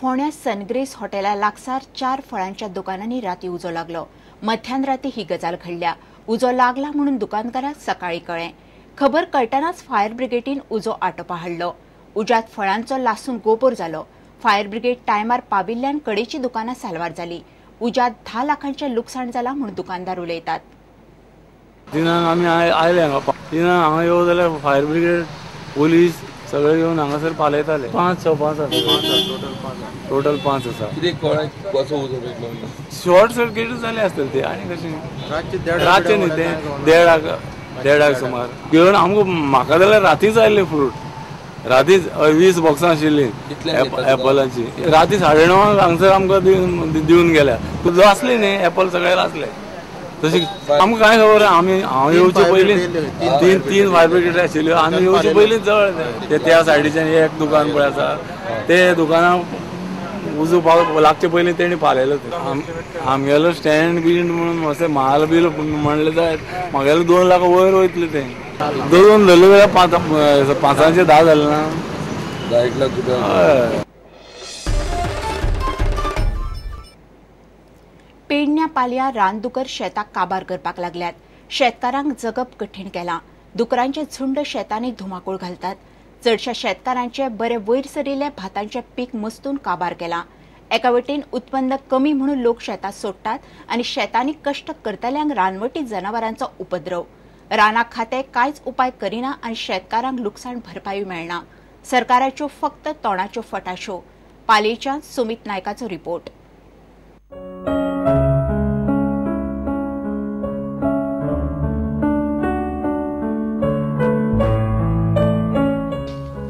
फोंड्या सनग्रेस हॉटेला लागसार 4 फळांच्या दुकानांनी राती उजो लागलो. मध्यान राती ही गजाल घडल्या. उजो लागला म्हणून दुकानदाराक सकाळी कळ्ळें. खबर कळटनाच फायर ब्रिगेडीन उजो आटोपा हाडलो. उज्यात फळांचो लासून गोबोर जालो. फायर ब्रिगेड टायमार पाविल्ल्यान कडेची दुकानां साल्वार जाली. उज्यात 10 लाखांचें लुकसाण जाला म्हूण दुकानदार उलयतात. तिनांक आमी आयले हांगा, तिनांक हांगा येवं जाल्यार फायर ब्रिगेड पोलीस सगळे येवन हांगासर पालयताले. 5 5 आसा टोटल 5 आसा. शॉर्ट सर्किट जाले आसतले ते आनी कशें रातचे न्ही ते देडाक सुमार घेवन आमकां म्हाका जाल्यार रातीच आयले फ्रूट. रातीच 20 बॉक्सां आशिल्लीं एपलाची. राती 9:30 हांगसर आमकां दिवन गेल्या. लासले न्ही एपल सगळे लासले. तशी आमकां कांय खबर आमी हांव येवचे पयलीं 3 फायर ब्रिगेड आशिल्ल्यो. आमी येवचे पयलीं जळ्ळें ते त्या सायडीच्यान एक दुकान पळय आसा ते दुकानां उजो लागचे पयलीं तेणी पालयलो. आमगेलो स्टँड बीन म्हणून मातशें म्हाल बील म्हणलें जायत म्हागेले 2 लाख वयर वयतले ते. 2 धरले जाल्यार 5 5 10 जालें ना 10 लाख रुपया. पेडण्या पालया रानदुकर शेताक काबार करपाक लागल्यात. शेतकारांक जगप कठीण केलां. दुकरांचे झुंड शेतांनी धुमाकूळ घालतात. चडशा शेतकारांचे बरे वयर सरिल्ले भातांचे पीक मस्तून काबार केलां. एका वटेन उत्पन्न कमी म्हणून लोक शेतां सोडटात आनी शेतांनी कश्ट करतल्यांक रानवटी जनावरांचो उपद्रव. राना खातें कांयच उपाय करिना आनी शेतकारांक लुकसाण भरपाई मेळना. सरकाराच्यो फक्त तोंडाच्यो फटाश्यो. पालयेच्यान सुमित नायकाचो रिपोर्ट.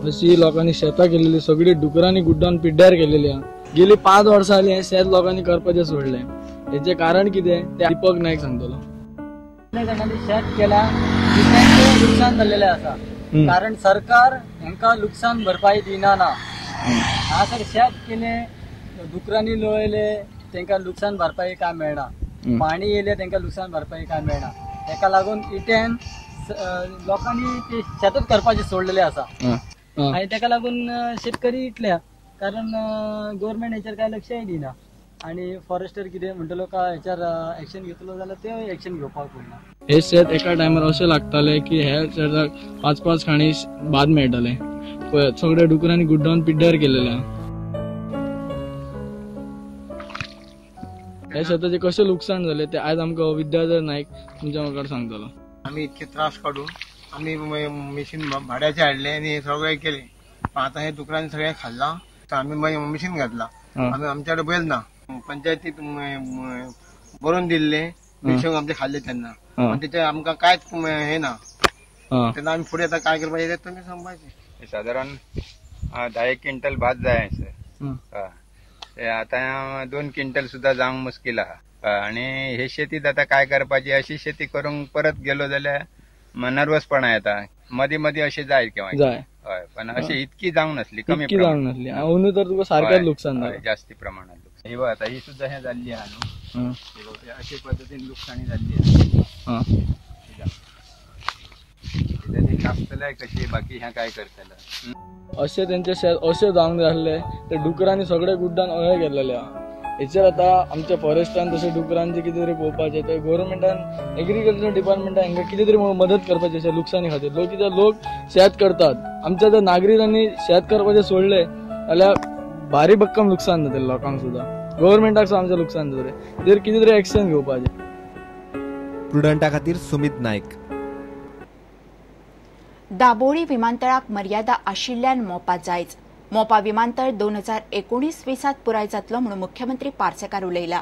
अशी लोकांनी शेतां केलेली सगळी डुकरांनी गुड्डान पिड्ड्यार केलेली आहा. गेली 5 वर्सां जाली हें शेत लोकांनी करपाचें सोडलें. हेचें कारण कितें तें दीपक नायक सांगतलो. जाणांनी शेत केलां तेंचें लुकसाण जाल्लेलें आसा. कारण सरकार हेंकां लुकसाण भरपाई दिना ना. हांगासर शेत केलें डुकरांनी लोळयलें तेंकां लुकसाण भरपाई काय मेळना. पाणी येयलें तेंकां लुकसाण भरपाई काय मेळना. तेका लागून इटेन लोकांनी ते शेतच करपाचें सोडलेलें आसा. आनी तेका लागून शेतकरी इटल्या कारण गव्हर्मेंट हेचेर काय लक्षय दिना. आनी फॉरेस्टर कितें म्हणटलो काय हेचेर एक्शन घेतलो जाल्यार ते एक्शन घेवपाक पडना. हे शेत एका टायमार अशें लागतालें की हे शेताक 5 5 खाणी भात मेळटालें. पळय सगळे डुकरांनी गुड्डावन पिड्ड्यार केलेलें आहा. ह्या शेताचें कशें लुकसाण जालें तें आयज आमकां विद्याधर नायक तुमच्या मुखार सांगतलो. आमी इतके त्रास काडून आमी मशीन भाड्याचें हाडलें आनी हें सगळें केलें. आतां हें डुकरांनी सगळें खाल्लां. आमी मागीर मशीन घातलां. आमी आमच्या कडेन बैल ना. पंचायतीक बरोवन दिल्लें मिरसांग आमचें खाल्लें तेन्ना आनी तेचें आमकां कांयच हें ना. तेन्ना आमी फुडें आतां काय करपाचें तें तुमी सांगपाचें. सादारण 10 क्विंटल भात जाय सर. आतां 2 क्विंटल सुद्दां जावंक मुश्कील आहा. आनी हे शेतीत आतां काय करपाची अशी शेती करूंक परत गेलो जाल्यार नर्वसपणा येता. मदीं मदीं अशें जाय केव्हाय जाय. हय, पण अशी इतकी जावंक नासली, कमी जावंक नासली. अंदू तर तुका सारकें लुकसाण जालें, जास्ती प्रमाणात लुकसाण. ही बघ आतां ही सुद्दां हें जाल्ली आहा न्हू, अशे पद्दतीन लुकसाणी जाल्ली आहा. कापतले कशी बाकी ह्या काय करतले अशें तेंचें शेत अशें जावंक जाय आसलें ते डुकरांनी सगळे गुड्डान अहें केल्लेलें आहा. हेचेर आतां आमच्या फॉरेस्टान तशें डुकरांचें कितें तरी पळोवपाचें. ते गोवोरमेंटान एग्रीकल्चर डिपार्टमेंटान हांकां कितें तरी मदत करपाची अशें लुकसाणी खातीर. लोक कित्याक लोक शेत करतात. आमच्या जर नागरिकांनी शेत करपाचें सोडलें जाल्यार भारी भक्कम लुकसाण जातलें लोकांक सुद्दां. गोवोरमेंटाक सुद्दां आमचें लुकसाण जातलें. तेजेर कितें तरी एक्शन घेवपाचें. प्रुडंटा खातीर सुमित नायक. दाबोळी विमानतळाक मर्यादा आशिल्ल्यान मोपा जायच. मोपा विमानतळ 2019-20 पुराय जातलो म्हणून मुख्यमंत्री पार्सेकार उलयला.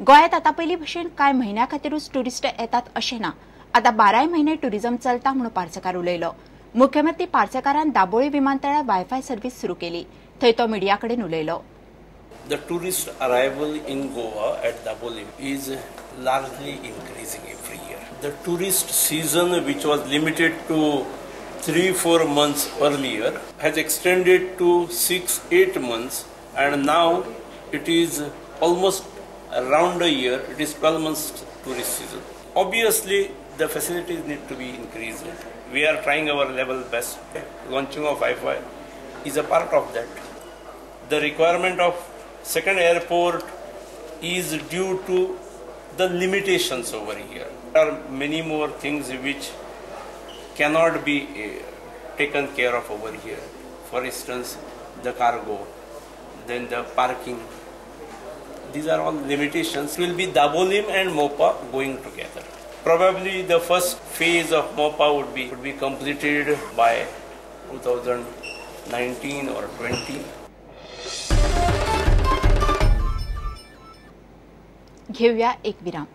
गोंयांत आतां पयलीं भशेन कांय म्हयन्या खातीरूच ट्युरिस्ट येतात अशें ना. आतां 12 म्हयने ट्युरिझम चलता म्हणून पार्सेकार उलयलो. मुख्यमंत्री पार्सेकारान दाबोळी विमानतळार वायफाय सर्वीस सुरू केली. थंय तो मिडिया कडेन उलयलो. The tourist arrival in Goa at Dabolim is largely increasing every year. The tourist season, which was limited to 3-4 months earlier, has extended to 6-8 months, and now it is almost around a year. It is 12 months tourist season. Obviously, the facilities need to be increased. We are trying our level best. Launching of Wi-Fi is a part of that. The requirement of second airport is due to the limitations over here. There are many more things which cannot be taken care of over here. For instance, the cargo, then the parking. These are all limitations. Will be Dabolim and Mopa going together. Probably the first phase of Mopa would be completed by 2019 or 20. घेऊया एक विराम.